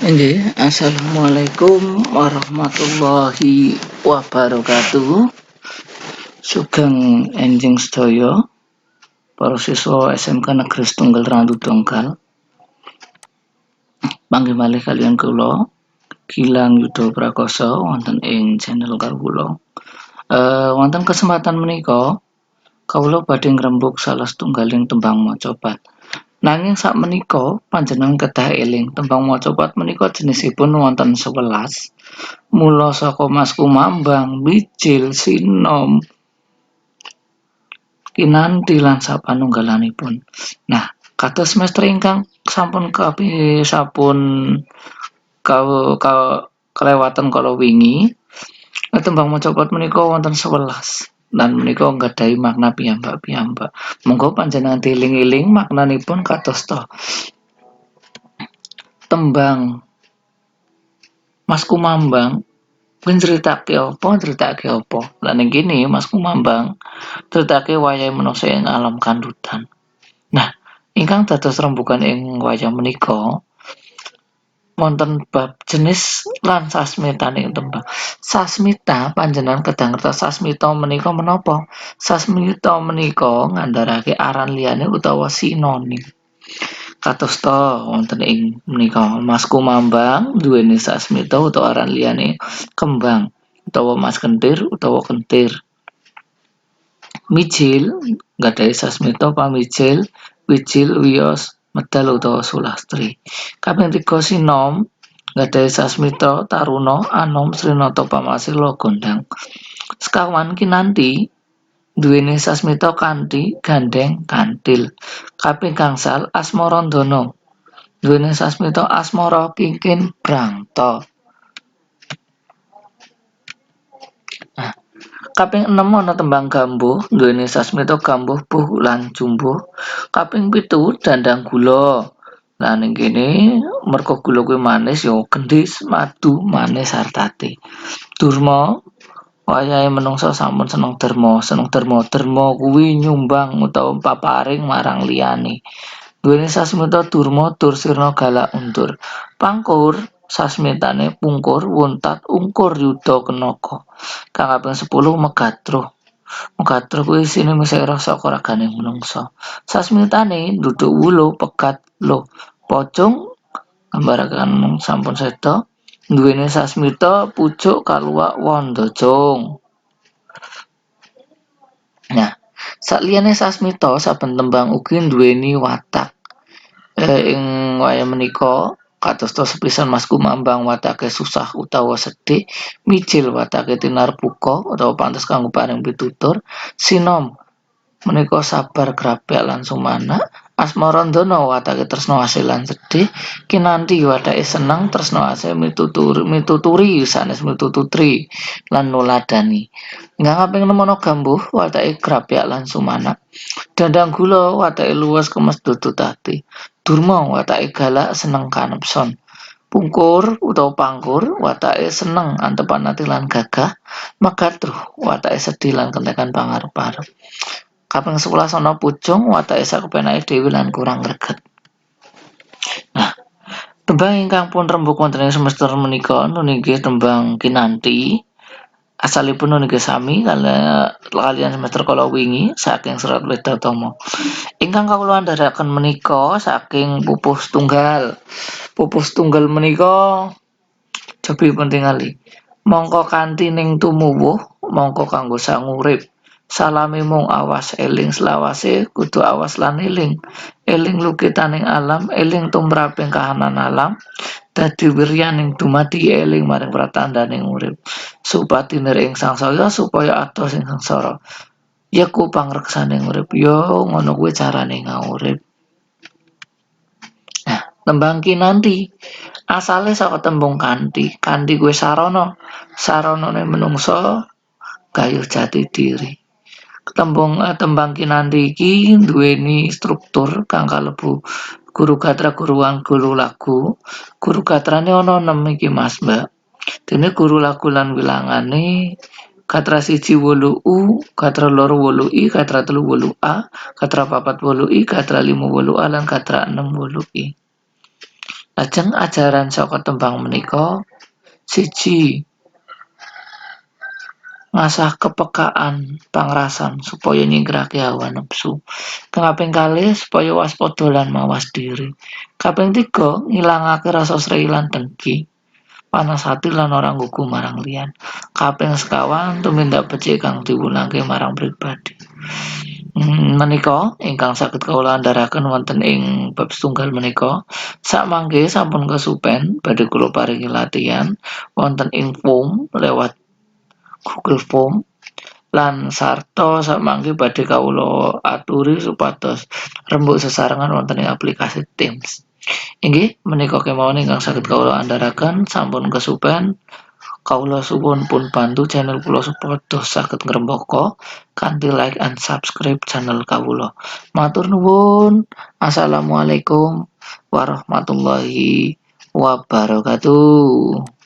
Nggih, assalamualaikum warahmatullahi wabarakatuh. Sugeng enjing sedaya para siswa SMK Negeri Setunggal Randu Dongkal. Panggih malih kaliyan kula Gilang Yudha Prakosa wonten ing channel kawula. Wonten kesempatan menika kawula badhe ngrembug salah setunggaling tembang macapat. Nanging sakmenika panjenengan kedah eling, tembang macapat menika jenisipun wonten 11. Mula saka Mas Kumambang, Mijil, Sinom, Kinanti lan sapanunggalanipun. Nah, kados semester ingkang sampun kapi sampun ka, ka, kelewatan kala wingi, tembang macapat menika wonten 11 lan menika nggadahi makna piyambak-piyambak. Monggo panjenengan dieling-eling maknanipun kados to tembang Mas Kumambang kuwi nceritake apa, nceritake apa. Lah ning kene Mas Kumambang critake wayahe menungsa ing alam kandutan. Nah, ingkang dados rembugan ing wayah menika wonten bab jenis lan sasmitaning tembang. Sasmita, panjenengan kedah ngertos sasmita menika menapa? Sasmita menika ngandharake aran liyane utawa sinonim. Kadosta wonten ing menika Mas Kumambang duweni sasmita utawa aran liyane kembang utawa Mas Kentir utawa kentir. Mijil nggadahi sasmita pamijil, wijil, wiyos, medal utawa sulastri. Kaping 3 Sinom nggadahi sasmita taruna, anom, srinata, pamasila, gondang. Sekawan Kinanti duweni sasmita kanthi, gandheng, kantil. Kaping gangsal Asmarandana duweni sasmita asmara, kingkin, brangta. Nah, kaping 6 ana tembang gambuh duweni sasmita gambuh, buh lan jumbuh. Kaping 7 dandang gula. Lah ning kene merga gula kuwi manis ya gendhis, madu, manis hartate. Durma wayahe menungsa sampun seneng derma, seneng derma. Derma kuwi nyumbang utawa paparing marang liyane. Duweni sasmita durma, dursirna, galak undur. Pangkur sasmitane pungkur, wuntat, ungkur, yuda kenaka. Kang kaping 10 Megatruh. Megatruh kuwi isine misah roh saka ragane menungsa. Sasmitane nduduk wulu, pegat luh. Pocung nggambaraken sampun seda. Duweni sasmita pucuk kaluwak wandajung. Nah, sakliyane sasmita saben tembang ugi nduweni watak. Ing wayah menika kadosta sepisan Mas Kumambang watake susah utawa sedih, Mijil watake tinarbuka utawa pantes kanggo paring pitutur, Sinom menika sabar grapyak lan sumanak, Asmarandana watake tresna asih lan sedih, Kinanti watake seneng tresna asih mituturi sanes mitututri lan nuladani. Ingkang kaping 6 ana Gambuh watake grapyak lan sumanak, Dandang Gula watake luwes kemes dudut ati, Durma watake galak seneng kanepson, Pungkur utawa Pangkur watake seneng antepan ati lan gagah, Megatruh watake sedih lan kentekan pangarep-arep. Kaping 11 ana Pucung watake sakepenake dhewe lan kurang greget. Nah, tembang ingkang pun rembug wonten ing semester menika nggih tembang Kinanti. Asalipun nggih sami kaliyan semester kala wingi saking serat Wedhatama. Ingkang kawula andharaken menika saking pupuh setunggal. Pupuh setunggal menika cobi pentingali. Mongko kanthi ning tumuwuh, mongko kanggo sangurip. Salami mung awas eling selawase kudu awas lan eling. Eling lukitaning alam, eling tumraping kahanan alam, dadi wiryaning dumadi eling maring pratandaning urip. Supadinir ing sangsaya supaya adoh sing sangsara. Yeku pangreksaning urip. Ya ngono kuwi carane ngaurip. Nah, tembang Kinanti asale saka tembung kanthi. Kanthi kuwi sarana. Saranane menungsa gayuh jati diri. Tembang Kinanti iki nduweni struktur kang kalebu guru gatra, guruan, guru lagu. Guru gatrane ana 6 iki Mas, Mbak. Dene guru lagu lan wilangane gatra 1 8 U, gatra 2 8 I, gatra 3 8 A, gatra 4 8 I, gatra 5 8 A lan gatra 6 8 I. Lajeng ajaran saka tembang menika siji, ngasah kepekaan pangrasan supaya nyingkrahke hawa nepsu. Kaping kalih, supaya waspada lan mawas diri. Kaping tiga, ngilangake rasa srei lan dengki, panas hati lan ora nggugu marang liyan. Kaping sekawan, tumindak becik kang diwulangke marang pribadi. Menika ingkang saged kawula andharaken wonten ing bab setunggal menika. Sakmangke sampun kesupen, badhe kula paringi latihan wonten ing form lewat Google Form lan sarta sakmangke badhe kawula aturi supados rembug sesarengan wonten ing aplikasi Teams. Inggih, menika kemawon ingkang saged kawula andharaken, sampun kesupen. Kawula suwun pun bantu channel kula supados saged ngrembaka kanthi like and subscribe channel kawula. Matur nuwun. Assalamualaikum warahmatullahi wabarakatuh.